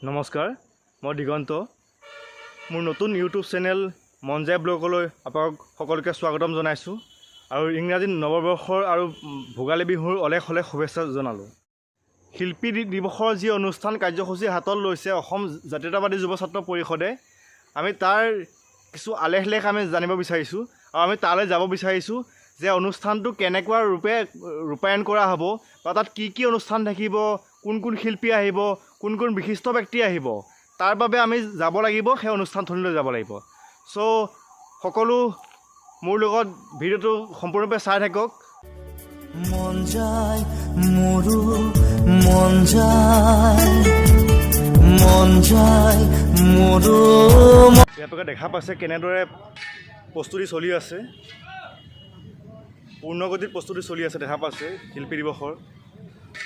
নমস্কাৰ, মই দিগন্ত। মোৰ নতুন ইউটিউব চেনেল মন যায় ব্লগলৈ আপোনালোক সকলোকে স্বাগতম জনাইছোঁ আৰু ইংৰাজী নৱবৰ্ষৰ আৰু ভোগালী বিহুৰ অলেখ অলেখ শুভেচ্ছা জনালোঁ। শিল্পী দিৱসৰ যি অনুষ্ঠান কাৰ্যসূচী হাতত লৈছে অসম জাতীয়তাবাদী যুৱ ছাত্ৰ পৰিষদে, আমি তাৰ কিছু আলেখ লেখ আমি জানিব বিচাৰিছোঁ আৰু আমি তালৈ যাব বিচাৰিছোঁ যে অনুষ্ঠানটো কেনেকুৱা ৰূপে ৰূপায়ণ কৰা হ'ব বা তাত কি কি অনুষ্ঠান থাকিব, কোন কোন শিল্পী আহিব, কোন কোন বিশিষ্ট ব্যক্তি আহিব, তাৰ বাবে আমি যাব লাগিব, সেই অনুষ্ঠানথলীলৈ যাব লাগিব। চ' সকলো মোৰ লগত ভিডিঅ'টো সম্পূৰ্ণৰূপে চাই থাকক। মন যায় মোৰো, মন যায়, মন যায় মোৰো। আপোনালোকে দেখা পাইছে কেনেদৰে প্ৰস্তুতি চলি আছে, পূৰ্ণগতিত প্ৰস্তুতি চলি আছে, দেখা পাইছে। শিল্পী দিৱসৰ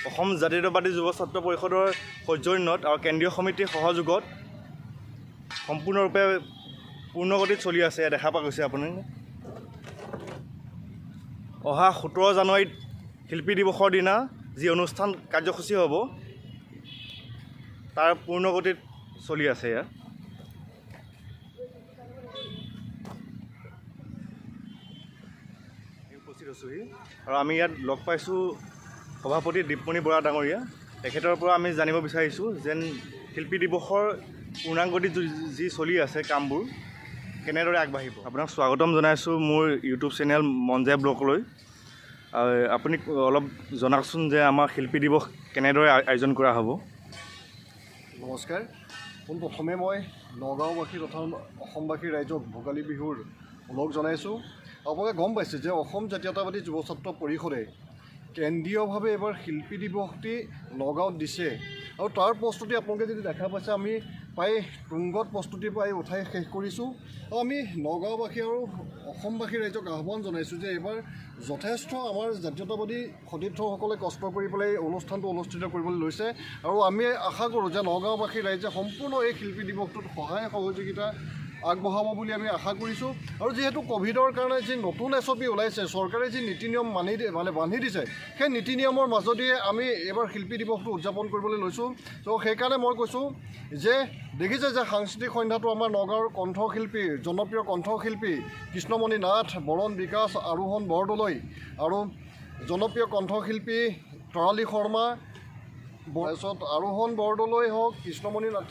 অসম জাতীয়তাবাদী যুৱ ছাত্ৰ পৰিষদৰ সৌজন্যত আৰু কেন্দ্ৰীয় সমিতিৰ সহযোগত সম্পূৰ্ণৰূপে পূৰ্ণগতিত চলি আছে, এয়া দেখা পোৱা গৈছে। আপুনি অহা 17 জানুৱাৰীত শিল্পী দিৱসৰ দিনা যি অনুষ্ঠান কাৰ্যসূচী হ'ব তাৰ পূৰ্ণগতিত চলি আছে। এয়া উপস্থিত হৈছোঁহি আৰু আমি ইয়াত লগ পাইছোঁ সভাপতি দীপমণি বৰা ডাঙৰীয়া। তেখেতৰ পৰা আমি জানিব বিচাৰিছোঁ যেন শিল্পী দিৱসৰ পূৰ্ণাংগতিত যি চলি আছে কামবোৰ কেনেদৰে আগবাঢ়িব। আপোনাক স্বাগতম জনাইছোঁ মোৰ ইউটিউব চেনেল মন যায় ব্লগলৈ। আপুনি অলপ জনাওকচোন যে আমাৰ শিল্পী দিৱস কেনেদৰে আয়োজন কৰা হ'ব। নমস্কাৰ, পোনপ্ৰথমে মই নগাঁওবাসী তথা অসমবাসী ৰাইজক ভোগালী বিহুৰ ওলগ জনাইছোঁ। আপোনালোকে গম পাইছে যে অসম জাতীয়তাবাদী যুৱ ছাত্ৰ পৰিষদে কেন্দ্ৰীয়ভাৱে এইবাৰ শিল্পী দিৱসটি নগাঁৱত দিছে আৰু তাৰ প্ৰস্তুতি আপোনালোকে যদি দেখা পাইছে আমি প্ৰায় তুংগত প্ৰস্তুতি প্ৰায় উঠাই শেষ কৰিছোঁ। আৰু আমি নগাঁওবাসী আৰু অসমবাসী ৰাইজক আহ্বান জনাইছোঁ যে এইবাৰ যথেষ্ট আমাৰ জাতীয়তাবাদী সতীৰ্থসকলে কষ্ট কৰি পেলাই এই অনুষ্ঠানটো অনুষ্ঠিত কৰিবলৈ লৈছে আৰু আমি আশা কৰোঁ যে নগাঁওবাসী ৰাইজে সম্পূৰ্ণ এই শিল্পী দিৱসটোত সহায় সহযোগিতা আগবঢ়াব বুলি আমি আশা কৰিছোঁ। আৰু যিহেতু ক'ভিডৰ কাৰণে যি নতুন এছ অ' পি ওলাইছে, চৰকাৰে যি নীতি নিয়ম মানি মানে বান্ধি দিছে, সেই নীতি নিয়মৰ মাজদিয়ে আমি এইবাৰ শিল্পী দিৱসটো উদযাপন কৰিবলৈ লৈছোঁ। সেইকাৰণে মই কৈছোঁ যে দেখিছে যে সাংস্কৃতিক সন্ধ্যাটো আমাৰ নগাঁৱৰ কণ্ঠশিল্পী, জনপ্ৰিয় কণ্ঠশিল্পী কৃষ্ণমণি নাথ, বৰণ বিকাশ, আৰোহণ বৰদলৈ আৰু জনপ্ৰিয় কণ্ঠশিল্পী তৰালী শৰ্মা, তাৰপিছত আৰোহণ বৰদলৈ হওক, কৃষ্ণমণি নাথ,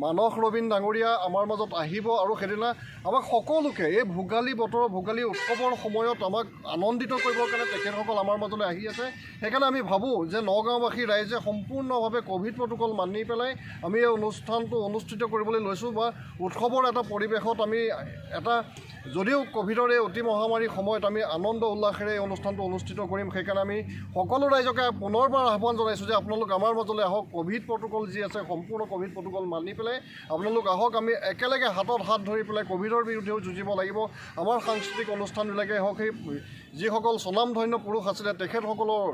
মানস ৰবীন ডাঙৰীয়া আমাৰ মাজত আহিব আৰু সেইদিনা আমাক সকলোকে এই ভোগালী বতৰৰ ভোগালী উৎসৱৰ সময়ত আমাক আনন্দিত কৰিবৰ কাৰণে তেখেতসকল আমাৰ মাজলৈ আহি আছে। সেইকাৰণে আমি ভাবোঁ যে নগাঁওবাসী ৰাইজে সম্পূৰ্ণভাৱে ক'ভিড প্ৰট'কল মানি পেলাই আমি এই অনুষ্ঠানটো অনুষ্ঠিত কৰিবলৈ লৈছোঁ বা উৎসৱৰ এটা পৰিৱেশত আমি এটা যদিও ক'ভিডৰ এই অতি মহামাৰীৰ সময়ত আমি আনন্দ উল্লাসেৰে এই অনুষ্ঠানটো অনুষ্ঠিত কৰিম। সেইকাৰণে আমি সকলো ৰাইজকে পুনৰবাৰ আহ্বান জনাইছোঁ যে আপোনালোক আমাৰ মাজলৈ আহক, ক'ভিড প্ৰট'কল যি আছে সম্পূৰ্ণ ক'ভিড প্ৰট'কল মানি পেলাই আপোনালোক আহক, আমি একেলগে হাতত হাত ধৰি পেলাই ক'ভিডৰ বিৰুদ্ধেও যুঁজিব লাগিব। আমাৰ সাংস্কৃতিক অনুষ্ঠানবিলাকেই হওক, সেই যিসকল স্বনামধন্য পুৰুষ আছিলে তেখেতসকলৰ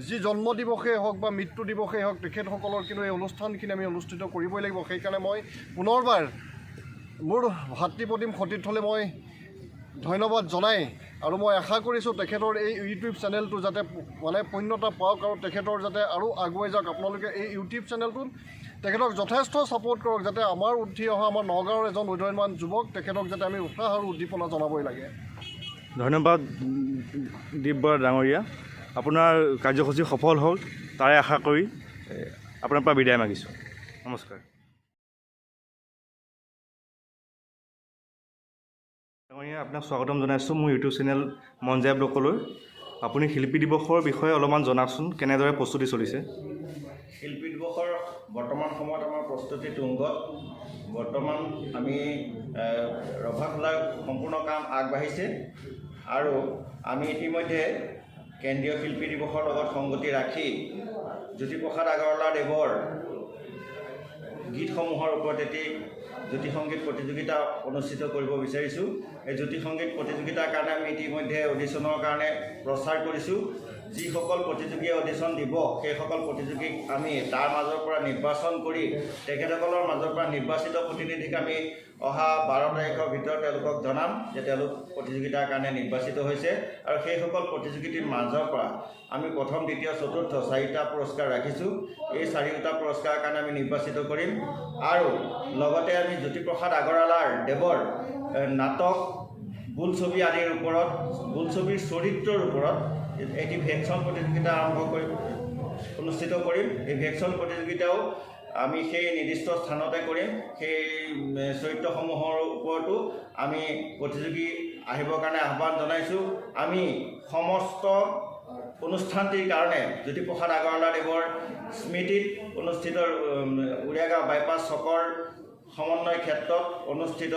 যি জন্ম দিৱসেই হওক বা মৃত্যু দিৱসেই হওক, তেখেতসকলৰ কিন্তু এই অনুষ্ঠানখিনি আমি অনুষ্ঠিত কৰিবই লাগিব। সেইকাৰণে মই পুনৰবাৰ মোৰ ভাতৃপ্ৰতিম সতীৰ্থলৈ মই ধন্যবাদ জনাই আৰু মই আশা কৰিছোঁ তেখেতৰ এই ইউটিউব চেনেলটো যাতে মানে পূৰ্ণতা পাওক আৰু তেখেতৰ যাতে আৰু আগুৱাই যাওক। আপোনালোকে এই ইউটিউব চেনেলটোত তেখেতক যথেষ্ট ছাপোৰ্ট কৰক যাতে আমাৰ উঠি অহা আমাৰ নগাঁৱৰ এজন উদয়মান যুৱক তেখেতক যাতে আমি উৎসাহ আৰু উদ্দীপনা জনাবই লাগে। ধন্যবাদ দীপ বৰা ডাঙৰীয়া, আপোনাৰ কাৰ্যসূচী সফল হওক তাৰে আশা কৰি আপোনাৰ পৰা বিদায় মাগিছোঁ। নমস্কাৰ। ডাঙৰীয়া, আপোনাক স্বাগতম জনাইছোঁ মোৰ ইউটিউব চেনেল মন যায় ব্লগলৈ। আপুনি শিল্পী দিৱসৰ বিষয়ে অলপমান জনাওকচোন, কেনেদৰে প্ৰস্তুতি চলিছে। শিল্পী দিৱসৰ বৰ্তমান সময়ত আমাৰ প্ৰস্তুতি তুংগত। বৰ্তমান আমি ৰভা খোলাৰ সম্পূৰ্ণ কাম আগবাঢ়িছে আৰু আমি ইতিমধ্যে কেন্দ্ৰীয় শিল্পী দিৱসৰ লগত সংগতি ৰাখি জ্যোতিপ্ৰসাদ আগৰৱালাদেৱৰ গীতসমূহৰ ওপৰত এটি জ্যোতি সংগীত প্ৰতিযোগিতা অনুষ্ঠিত কৰিব বিচাৰিছোঁ। এই জ্যোতি সংগীত প্ৰতিযোগিতাৰ কাৰণে আমি ইতিমধ্যে অডিশ্যনৰ কাৰণে প্ৰচাৰ কৰিছোঁ। যিসকল প্ৰতিযোগীয়ে অডিশ্যন দিব সেইসকল প্ৰতিযোগীক আমি তাৰ মাজৰ পৰা নিৰ্বাচন কৰি তেখেতসকলৰ মাজৰ পৰা নিৰ্বাচিত প্ৰতিনিধিক আমি অহা 12 তাৰিখৰ ভিতৰত তেওঁলোকক জনাম যে তেওঁলোক প্ৰতিযোগিতাৰ কাৰণে নিৰ্বাচিত হৈছে। আৰু সেইসকল প্ৰতিযোগীৰ মাজৰ পৰা আমি প্ৰথম, দ্বিতীয়, চতুৰ্থ 4টা পুৰস্কাৰ ৰাখিছোঁ। এই 4টা পুৰস্কাৰৰ কাৰণে আমি নিৰ্বাচিত কৰিম। আৰু লগতে আমি জ্যোতিপ্ৰসাদ আগৰৱালাৰ দেৱৰ নাটক, বোলছবি আদিৰ ওপৰত, বোলছবিৰ চৰিত্ৰৰ ওপৰত এটি ভেকচন প্ৰতিযোগিতা আৰম্ভ কৰি অনুষ্ঠিত কৰিম। এই ভেকচন প্ৰতিযোগিতাও আমি সেই নিৰ্দিষ্ট স্থানতে কৰিম। সেই চৰিত্ৰসমূহৰ ওপৰতো আমি প্ৰতিযোগী আহিবৰ কাৰণে আহ্বান জনাইছোঁ। আমি সমস্ত অনুষ্ঠানটিৰ কাৰণে জ্যোতিপ্ৰসাদ আগৰৱালাদেৱৰ স্মৃতিত অনুষ্ঠিত উৰিয়াগাঁও বাইপাছ চকৰ সমন্বয় ক্ষেত্ৰত অনুষ্ঠিত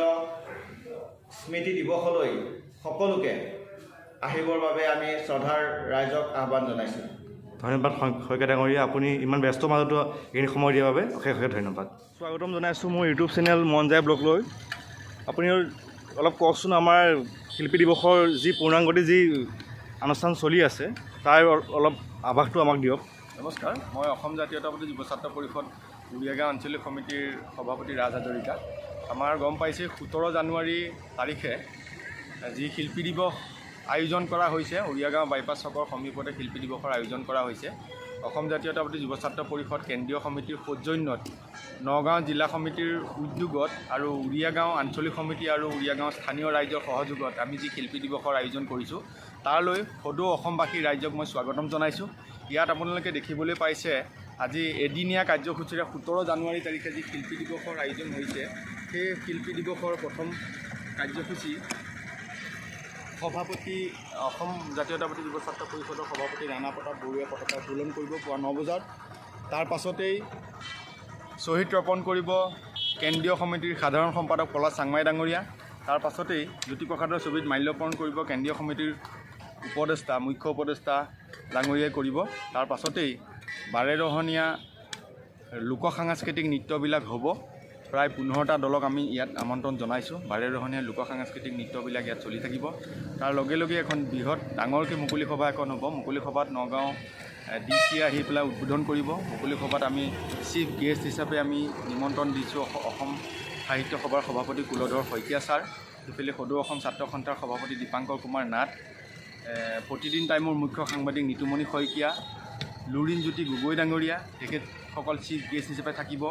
স্মৃতি দিৱসলৈ সকলোকে আহিবৰ বাবে আমি শ্ৰদ্ধাৰ ৰাইজক আহ্বান জনাইছোঁ। ধন্যবাদ শইকীয়া ডাঙৰীয়া, আপুনি ইমান ব্যস্ত মাজতো এইখিনি সময় দিয়াৰ বাবে অশেষ অশেষ ধন্যবাদ। স্বাগতম জনাইছোঁ মোৰ ইউটিউব চেনেল মন যায় ব্লগলৈ। আপুনি অলপ কওকচোন, আমাৰ শিল্পী দিৱসৰ যি পূৰ্ণাংগতি যি অনুষ্ঠান চলি আছে তাৰ অলপ আভাসটো আমাক দিয়ক। নমস্কাৰ, মই অসম জাতীয়তাবাদী যুৱ ছাত্ৰ পৰিষদ উৰিয়াগাঁও আঞ্চলিক সমিতিৰ সভাপতি ৰাজ হাজৰিকা। আমাৰ গম পাইছে 17 জানুৱাৰী তাৰিখে যি শিল্পী দিৱস আয়োজন কৰা হৈছে, উৰিয়াগাঁও বাইপাছ চকৰ সমীপতে শিল্পী দিৱসৰ আয়োজন কৰা হৈছে। অসম জাতীয়তাবাদী যুৱ ছাত্ৰ পৰিষদ কেন্দ্ৰীয় সমিতিৰ সৌজন্যত নগাঁও জিলা সমিতিৰ উদ্যোগত আৰু উৰিয়াগাঁও আঞ্চলিক সমিতি আৰু উৰিয়াগাঁও স্থানীয় ৰাইজৰ সহযোগত আমি যি শিল্পী দিৱসৰ আয়োজন কৰিছোঁ তালৈ সদৌ অসমবাসী ৰাইজক মই স্বাগতম জনাইছোঁ। ইয়াত আপোনালোকে দেখিবলৈ পাইছে আজি এদিনীয়া কাৰ্যসূচীৰে 17 জানুৱাৰী তাৰিখে যি শিল্পী দিৱসৰ আয়োজন হৈছে, সেই শিল্পী দিৱসৰ প্ৰথম কাৰ্যসূচী সভাপতি অসম জাতীয়তাবাদী যুৱ ছাত্ৰ পৰিষদৰ সভাপতি ৰাণা প্ৰতাপ বৰুৱাই পতাকা উত্তোলন কৰিব পুৱা 9 বজাত। তাৰ পাছতেই শ্বহীদ তৰ্পণ কৰিব কেন্দ্ৰীয় সমিতিৰ সাধাৰণ সম্পাদক পলাশ চাংমাই ডাঙৰীয়া। তাৰ পাছতেই জ্যোতিপ্ৰসাদৰ ছবিত মাল্যৰ্পণ কৰিব কেন্দ্ৰীয় সমিতিৰ উপদেষ্টা, মুখ্য উপদেষ্টা ডাঙৰীয়াই কৰিব। তাৰ পাছতেই বাৰেৰহণীয়া লোক সাংস্কৃতিক নৃত্যবিলাক হ'ব। প্ৰায় 15টা দলক আমি ইয়াত আমন্ত্ৰণ জনাইছোঁ। বাৰেৰহণীয়া লোক সাংস্কৃতিক নৃত্যবিলাক ইয়াত চলি থাকিব। তাৰ লগে লগে এখন বৃহৎ ডাঙৰকৈ মুকলি সভা এখন হ'ব। মুকলি সভাত নগাঁও ডি চি আহি পেলাই উদ্বোধন কৰিব। মুকলি সভাত আমি চিফ গেষ্ট হিচাপে আমি নিমন্ত্ৰণ দিছোঁ অসম সাহিত্য সভাৰ সভাপতি কুলধৰ শইকীয়া ছাৰ, ইফালে সদৌ অসম ছাত্ৰ সন্থাৰ সভাপতি দীপাংকৰ কুমাৰ নাথ, প্ৰতিদিন টাইমৰ মুখ্য সাংবাদিক নিতুমণি শইকীয়া, লুৰিণজ্যোতি গগৈ ডাঙৰীয়া, তেখেতসকল চিফ গেষ্ট হিচাপে থাকিব।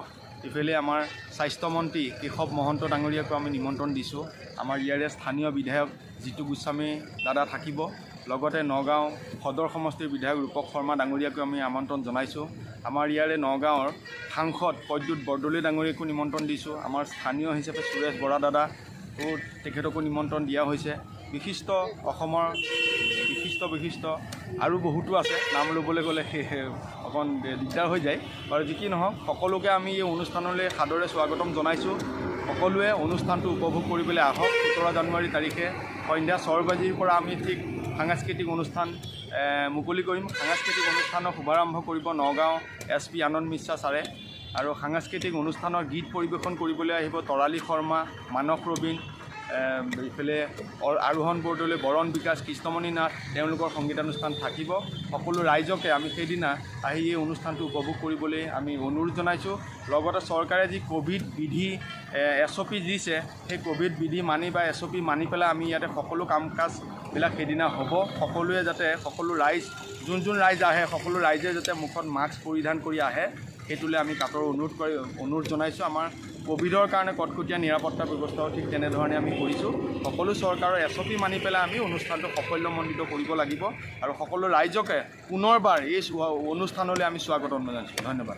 ইফালে আমাৰ স্বাস্থ্যমন্ত্ৰী কেশৱ মহন্ত ডাঙৰীয়াকো আমি নিমন্ত্ৰণ দিছোঁ। আমাৰ ইয়াৰে স্থানীয় বিধায়ক জিতু গোস্বামী দাদা থাকিব। লগতে নগাঁও সদৰ সমষ্টিৰ বিধায়ক ৰূপক শৰ্মা ডাঙৰীয়াকো আমি আমন্ত্ৰণ জনাইছোঁ। আমাৰ ইয়াৰে নগাঁৱৰ সাংসদ প্ৰদ্যুৎ বৰদলৈ ডাঙৰীয়াকো নিমন্ত্ৰণ দিছোঁ। আমাৰ স্থানীয় হিচাপে সুৰেশ বৰা দাদা তেখেতকো নিমন্ত্ৰণ দিয়া হৈছে। বিশিষ্ট অসমৰ বিশিষ্ট আৰু বহুতো আছে, নাম ল'বলৈ গ'লে অকণ দিগদাৰ হৈ যায়। বাৰু যি কি নহওক, সকলোকে আমি এই অনুষ্ঠানলৈ সাদৰে স্বাগতম জনাইছোঁ। সকলোৱে অনুষ্ঠানটো উপভোগ কৰিবলৈ আহক। 17 জানুৱাৰী তাৰিখে সন্ধ্যা 6 বাজিৰ পৰা আমি ঠিক সাংস্কৃতিক অনুষ্ঠান মুকলি কৰিম। সাংস্কৃতিক অনুষ্ঠানৰ শুভাৰম্ভ কৰিব নগাঁও এছ পি আনন্দ মিশ্ৰা ছাৰে আৰু সাংস্কৃতিক অনুষ্ঠানৰ গীত পৰিৱেশন কৰিবলৈ আহিব তৰালী শৰ্মা, মানস ৰবীন, ইফালে আৰোহণ বৰদলৈ, বৰণ বিকাশ, কৃষ্ণমণি নাথ, তেওঁলোকৰ সংগীতানুষ্ঠান থাকিব। সকলো ৰাইজকে আমি সেইদিনা আহি এই অনুষ্ঠানটো উপভোগ কৰিবলৈ আমি অনুৰোধ জনাইছোঁ। লগতে চৰকাৰে যি ক'ভিড বিধি এছ অ' পি দিছে, সেই ক'ভিড বিধি মানি বা এছ অ' পি মানি পেলাই আমি ইয়াতে সকলো কাম কাজবিলাক সেইদিনা হ'ব। সকলোৱে যাতে, সকলো ৰাইজ, যোন যোন ৰাইজ আহে সকলো ৰাইজে যাতে মুখত মাস্ক পৰিধান কৰি আহে, সেইটোলৈ আমি কাতৰ অনুৰোধ জনাইছোঁ। আমাৰ ক'ভিডৰ কাৰণে কটকটীয়া নিৰাপত্তা ব্যৱস্থাও ঠিক তেনেধৰণে আমি কৰিছোঁ। সকলো চৰকাৰৰ এছ অ' পি মানি পেলাই আমি অনুষ্ঠানটো সাফল্যমণ্ডিত কৰিব লাগিব আৰু সকলো ৰাইজকে পুনৰবাৰ এই অনুষ্ঠানলৈ আমি স্বাগতম জনাইছোঁ। ধন্যবাদ।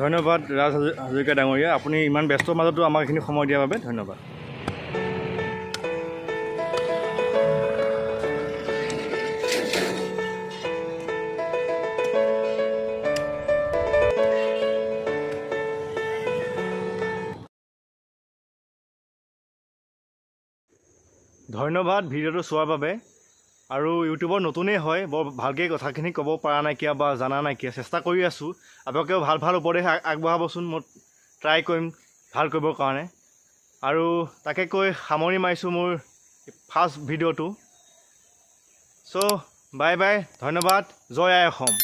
ধন্যবাদ ৰাজ হাজৰিকা ডাঙৰীয়া, আপুনি ইমান ব্যস্ত মাজতো আমাক এইখিনি সময় দিয়াৰ বাবে ধন্যবাদ। ধন্যবাদ ভিডিঅ'টো চোৱাৰ বাবে। আৰু ইউটিউবৰ নতুনেই হয়, বৰ ভালকৈ কথাখিনি ক'ব পৰা নাইকিয়া বা জানা নাইকিয়া, চেষ্টা কৰি আছোঁ। আপোনালোকেও ভাল ভাল উপদেশ আগবঢ়াবচোন, মই ট্ৰাই কৰিম ভাল কৰিবৰ কাৰণে। আৰু তাকে কৈ সামৰণি মাৰিছোঁ মোৰ ফাৰ্ষ্ট ভিডিঅ'টো। চ' বাই বাই, ধন্যবাদ, জয় আই অসম।